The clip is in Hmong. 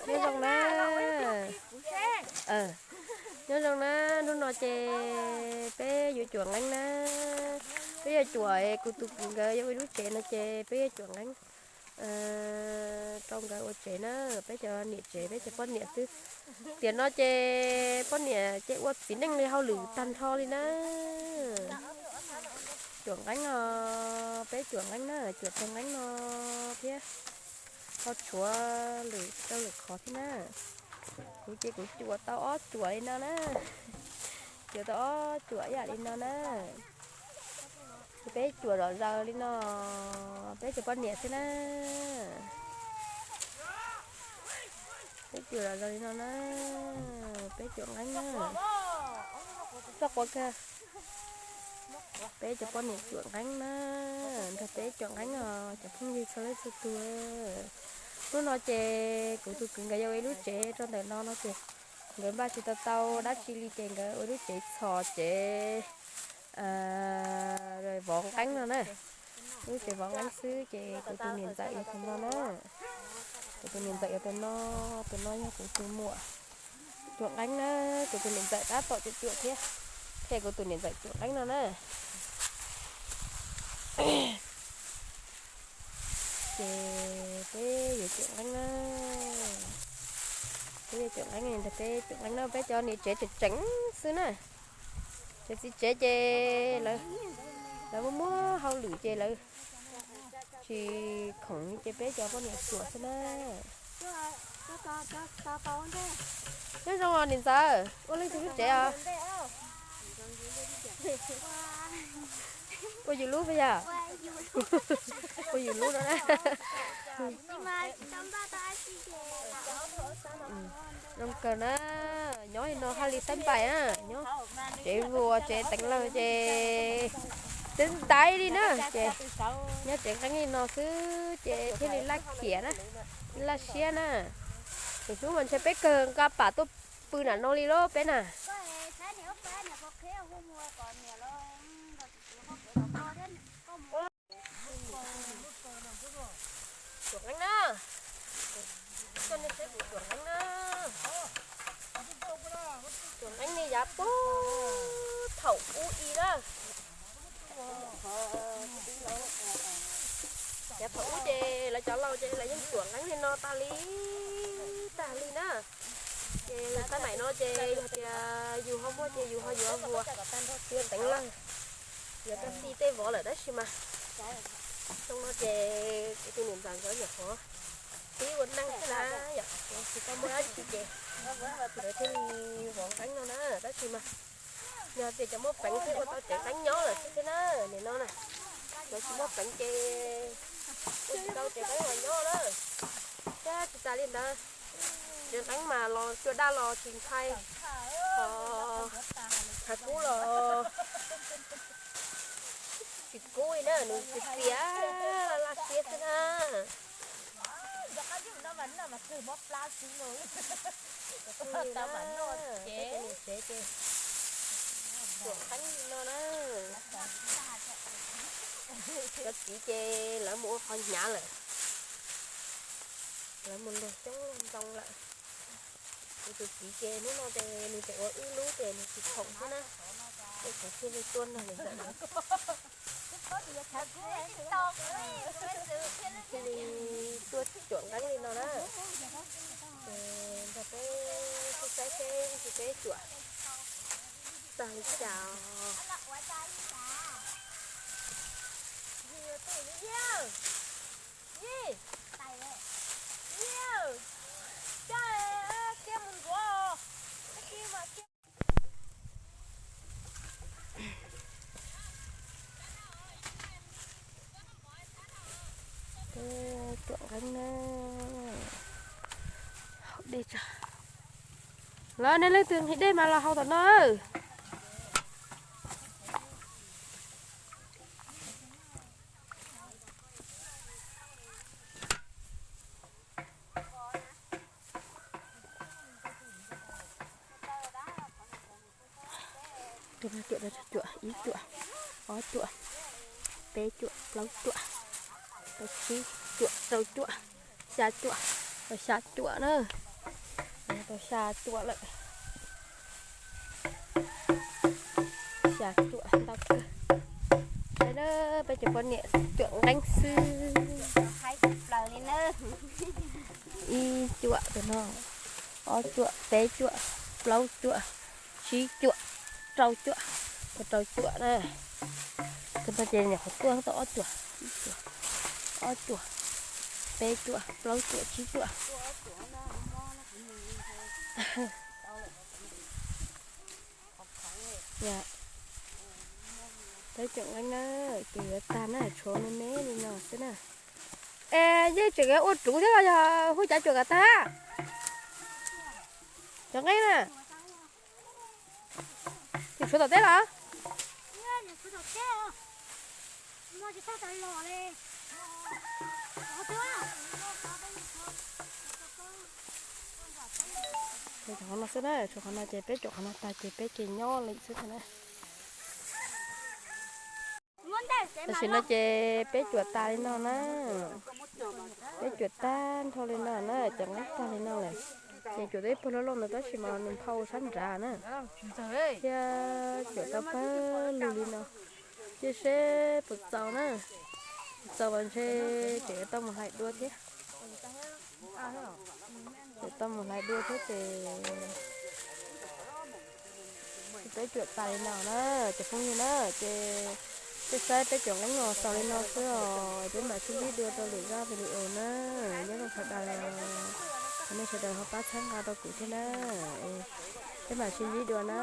Nyob zoo na. Nyob zoo na, hnub no ces peb yuav cuam nqeeb na. Peb yuav cuam kuv tus kwv nkawd yuav ua ib lub tsev no ces peb yuav cuam nqeeb rau nkawd ua tsev na. Peb cov niam tsev, peb cov poj niam xwb. Tiam no ces poj niam ces ua txiv neej li hauj lwm tag nrho li na. Cuam nqeeb os, peb cuam nqeeb na, cuam tau nqeeb no thiab. Ho tshuav lwm rau lwm qhov thiab na. Kuv ces kuv cuam tau ob cuam li no na. Cuam tau ob cuam ib yam li no na. Peb cuam zom zaws li no, peb cov poj niam xwb na. Peb cuam zom zaws li no na, peb cuam nqeeb na. Txoj quav kawg. Peb cov poj niam cuam nqeeb na, nrog peb cuam nqeeb os cov phooj ywg txhua leej txhua tus. Hnub no ces kuv tus kwv nkawd yuav ua ib lub tsev rau ntawm no no ces nkawd npaj tsis tau tau dab tsi li ces nkawd ua ib lub tsev txhos tsev vov nqeeb no na. Lub tsev vov nqeeb xwb ces kuv tus niam ntxawm yuav tus no na. Kuv tus niam ntxawm yuav tus no, tus no yog kuv tus muam cuam nqeeb na. Kuv tus niam ntxawm tab tom cuam cuam thiab, thiab kuv tus niam ntxawm cuam nqeeb no na. Ces peb yuav cuam nqeeb na. Peb yuav cuam nqeeb, peb cuam nqeeb no peb cov niam tsev tseem tseem xwb na. Cov txiv tsev ces lawv muaj muaj hauj lwm ces lawv tsis khoom ces peb cov poj niam cuam xwb na. Nyob zoo os niam ntxawm, ua leej twg lub tsev os? Ua yus lub puas yog? Ua yus lub no na. Zoo kawg na, nyob li no haj li saib npais na, nyob tsev vuas tsev teev lawg ces twb ntaiv li na ces nyob tsev nqeeb li no xwb ces thiaj li laj khiam na, laj siab na. Lwm hnub mas ntshe peb kawg nqa pam tuaj pw nram no li lauj peb na. Cuam nqeeb na, coj nej saib kuv cuam nqeeb na. Cuam nqeeb ne yav puag thaum ub i na. Yav thaum ub ces lawv cov laus ces lawv yeej cuam nqeeb li no tag li, tag li na. Ces lawv tab maim no ces yog tias yus ho muaj ces yus ho yuav vuas, yuav teev lawg, yuav kaj xij tej vov lawm tab sis mas xyoo no ces kuv tus niam ntxawm nkawd nyuam qhuav pib ua neej xwb na yom, tsis tau muaj dab tsi ces nkawd thiaj li vov nqeeb no na tab sis mas yog tias cov muaj peev thiaj ua tau tsev nqeeb nyob lawm xwb thiab na. Nim no na cov tsis muaj peev ces ua tsis tau tsev nqeeb los nyob na. Thiab tsis tas li ntawd, tsev nqeeb mas los cua daj los tsis ntshai, ho tshav kub los tsis kub li na, nws txias txias laj siab xwb na. Peb cov niam tsev ces cuam nqeeb li no na. Cov txiv ces lawv mus ua qhov hnyav lawm, lawv mus luag coob luag ntoo lawm. Kuv tus txiv ces hnub no ces nws tseem ua wb lub ces nws tsis khoom xwb na, ces kuv thiaj li tuaj nrog niam ntxawm thiaj li tuaj cuam nqeeb li no na. Ces nrog peb sib saib seb peb cuam tag li cas. Peb cuam nqeeb na, haus dej tso. Los nej leej twg nqhis dej mas los haus tom no. Cuam, cuam, ib cuam, ob cuam, peb cuam, plaub cuam, tsib cuam, rau cuam, xya cuam. Tau xya cuam na, tau xya cuam lawm. Xya cuam ntau kawg. Saib na, peb cov poj niam cuam nqeeb xwb. Ib cuam tus no, ob cuam, peb cuam, plaub cuam, tsib cuam, rau cuam, rau cuam na. Tus no ces nyuam qhuav tuaj tau ob cuam, ob cuam, peb cuam, plaub cuam, tsib cuam. Peb cuam nqeeb na, ces yuav tag na, tshuav me me li no xwb na. Es yeej tseem ua ruv thiab los yog hu cav cuam kom tag? Cov nqeeb na, tsis tshuav tom teb los? Qhov no xwb na, tshuav qhov no ces peb cuam qhov no tag ces peb ces nyob li xwb na. Tam sim no ces peb cuam tas li no na. Peb cuam tag nrho li no na, cov nqeeb tag li no lawm. Ces cuam tau ib puag loj loj ntawd tab sis mas nws phau sab nrad na. Thiab cuam tau pawg lug li no. Cia seb puas txaus na. Puas txaus los ntshe tseem yuav tau mus hlais dua thiab. Tseem tau mus hlais dua thiab ces peb cuam tas li no na, cov phooj ywg na, ces peb saib peb cuam nqeeb no xaus li no xwb os, peb mam sib ntsib dua rau lwm zaj video na. Nyob zoo sawv daws, thov nej sawv daws ho pab txhawb nqa rau kuv thiab na. Peb mam sib ntsib dua na.